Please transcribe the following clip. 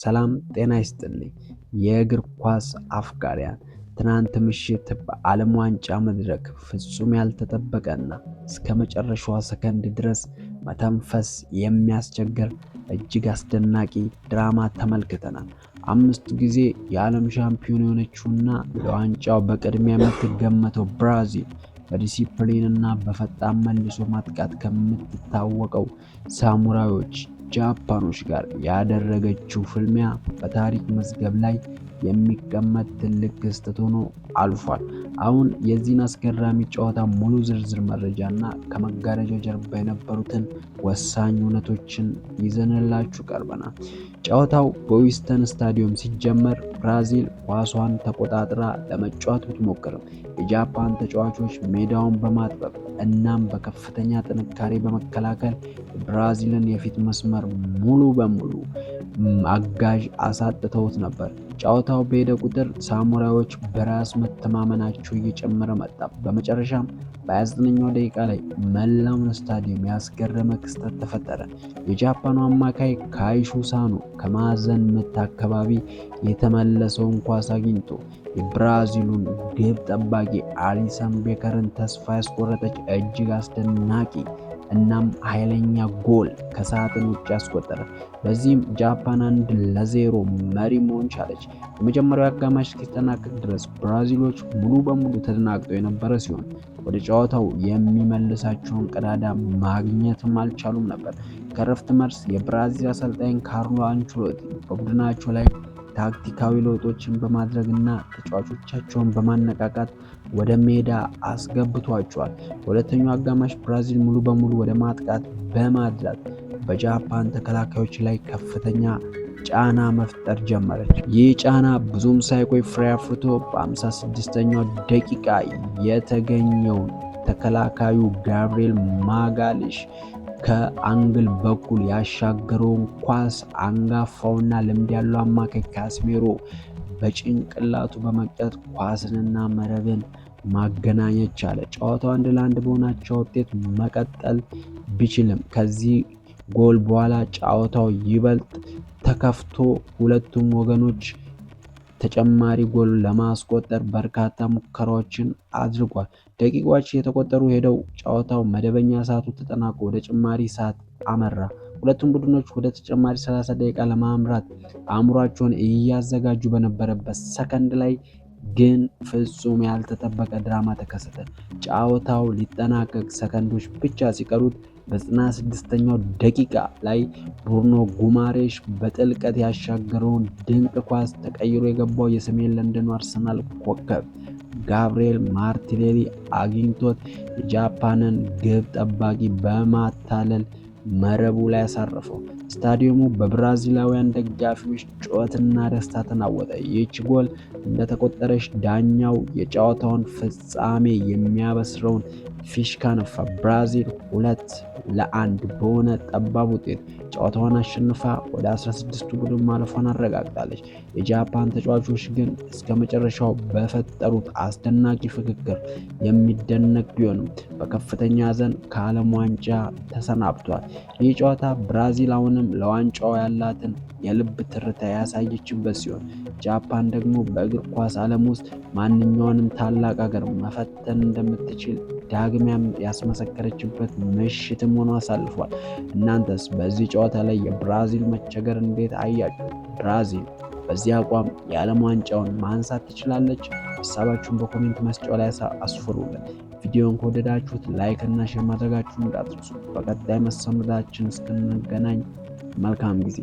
ሰላም ጤና ይስጥልኝ የእግር ኳስ አፍቃሪያን፣ ትናንት ምሽት በዓለም ዋንጫ መድረክ ፍጹም ያልተጠበቀና እስከ መጨረሻዋ ሰከንድ ድረስ መተንፈስ የሚያስቸግር እጅግ አስደናቂ ድራማ ተመልክተናል። 5 ጊዜ የዓለም ሻምፒዮን የሆነችውና ለዋንጫው በቅድሚያ የምትገመተው ብራዚል በዲሲፕሊን እና በፈጣን መልሶ ማጥቃት ከምትታወቀው ሳሙራዮች ጃፓኖች ጋር ያደረገችው ፍልሚያ በታሪክ መዝገብ ላይ የሚቀመጥ ትልቅ ክስተት ሆኖ አልፏል። አሁን የዚህን አስገራሚ ጨዋታ ሙሉ ዝርዝር መረጃና ከመጋረጃው ጀርባ የነበሩትን ወሳኝ እውነቶችን ይዘንላችሁ ቀርበናል። ጨዋታው በዊስተን ስታዲየም ሲጀመር ብራዚል ኳሷን ተቆጣጥራ ለመጫወት ብትሞክርም የጃፓን ተጫዋቾች ሜዳውን በማጥበብ እናም በከፍተኛ ጥንካሬ በመከላከል የብራዚልን የፊት መስመር ሙሉ በሙሉ አጋዥ አሳጥተውት ነበር። ጨዋታው በሄደ ቁጥር ሳሙራዮች በራስ መተማመናቸው እየጨመረ መጣ። በመጨረሻም በ29ኛው ደቂቃ ላይ መላውን ስታዲየም ያስገረመ ክስተት ተፈጠረ። የጃፓኑ አማካይ ካይሹ ሳኖ ከማዕዘን ምት አካባቢ የተመለሰውን ኳስ አግኝቶ የብራዚሉን ግብ ጠባቂ አሊሰን ቤከርን ተስፋ ያስቆረጠች እጅግ አስደናቂ እናም ኃይለኛ ጎል ከሳጥን ውጭ ያስቆጠረ። በዚህም ጃፓን 1-0 መሪ መሆን ቻለች። የመጀመሪያው አጋማሽ እስኪጠናቀቅ ድረስ ብራዚሎች ሙሉ በሙሉ ተደናግጠው የነበረ ሲሆን ወደ ጨዋታው የሚመልሳቸውን ቀዳዳ ማግኘትም አልቻሉም ነበር። ከረፍት መልስ የብራዚል አሰልጣኝ ካርሎ አንቸሎቲ በቡድናቸው ላይ ታክቲካዊ ለውጦችን በማድረግና ተጫዋቾቻቸውን በማነቃቃት ወደ ሜዳ አስገብቷቸዋል። በሁለተኛው አጋማሽ ብራዚል ሙሉ በሙሉ ወደ ማጥቃት በማድላት በጃፓን ተከላካዮች ላይ ከፍተኛ ጫና መፍጠር ጀመረች። ይህ ጫና ብዙም ሳይቆይ ፍሬ አፍርቶ በ56ኛው ደቂቃ የተገኘውን ተከላካዩ ጋብሪኤል ማጋሌሽ ከ angle በኩል ያሻገረውን ኳስ አንጋፋውና ልምድ ያለው አማካይ ካስሜሮ በጭንቅላቱ በመቅጨት ኳስንና መረብን ማገናኘት ቻለ። ጨዋታው 1-1 በሆናቸው ውጤት መቀጠል ቢችልም ከዚህ ጎል በኋላ ጨዋታው ይበልጥ ተከፍቶ ሁለቱም ወገኖች ተጨማሪ ጎል ለማስቆጠር በርካታ ሙከራዎችን አድርጓል። ደቂቃዎች የተቆጠሩ ሄደው ጨዋታው መደበኛ ሰዓቱ ተጠናቆ ወደ ጭማሪ ሰዓት አመራ። ሁለቱም ቡድኖች ወደ ተጨማሪ 30 ደቂቃ ለማምራት አእምሯቸውን እያዘጋጁ በነበረበት ሰከንድ ላይ ግን ፍጹም ያልተጠበቀ ድራማ ተከሰተ። ጨዋታው ሊጠናቀቅ ሰከንዶች ብቻ ሲቀሩት በ96ኛው ደቂቃ ላይ ብሩኖ ጉማሬሽ በጥልቀት ያሻገረውን ድንቅ ኳስ ተቀይሮ የገባው የሰሜን ለንደኑ አርሰናል ኮከብ ጋብሪኤል ማርቲኔሊ አግኝቶት የጃፓንን ግብ ጠባቂ በማታለል መረቡ ላይ አሳረፈው። ስታዲየሙ በብራዚላውያን ደጋፊዎች ጩኸትና ደስታ ተናወጠ። ይህች ጎል እንደተቆጠረች ዳኛው የጨዋታውን ፍጻሜ የሚያበስረውን ፊሽካ ነፋ። ብራዚል 2-1 በሆነ ጠባብ ውጤት ጨዋታዋን አሸንፋ ወደ 16ቱ ቡድን ማለፏን አረጋግጣለች። የጃፓን ተጫዋቾች ግን እስከ መጨረሻው በፈጠሩት አስደናቂ ፍክክር የሚደነቅ ቢሆንም በከፍተኛ ሐዘን ከዓለም ዋንጫ ተሰናብቷል። ይህ ጨዋታ ብራዚል አሁንም ለዋንጫው ያላትን የልብ ትርታ ያሳየችበት ሲሆን ጃፓን ደግሞ በእግር ኳስ ዓለም ውስጥ ማንኛውንም ታላቅ ሀገር መፈተን እንደምትችል ዳግም ያስመሰከረችበት ምሽትም ሆኖ አሳልፏል። እናንተስ በዚህ ጨዋታ ላይ የብራዚል መቸገር እንዴት አያችሁ? ብራዚል በዚህ አቋም የዓለም ዋንጫውን ማንሳት ትችላለች? ሀሳባችሁን በ comment መስጫው ላይ አስፍሩልን። ቪዲዮን ከወደዳችሁት like እና share ማድረጋችሁን እንዳትረሱ። በቀጣይ መሰናዷችን እስክንገናኝ መልካም ጊዜ።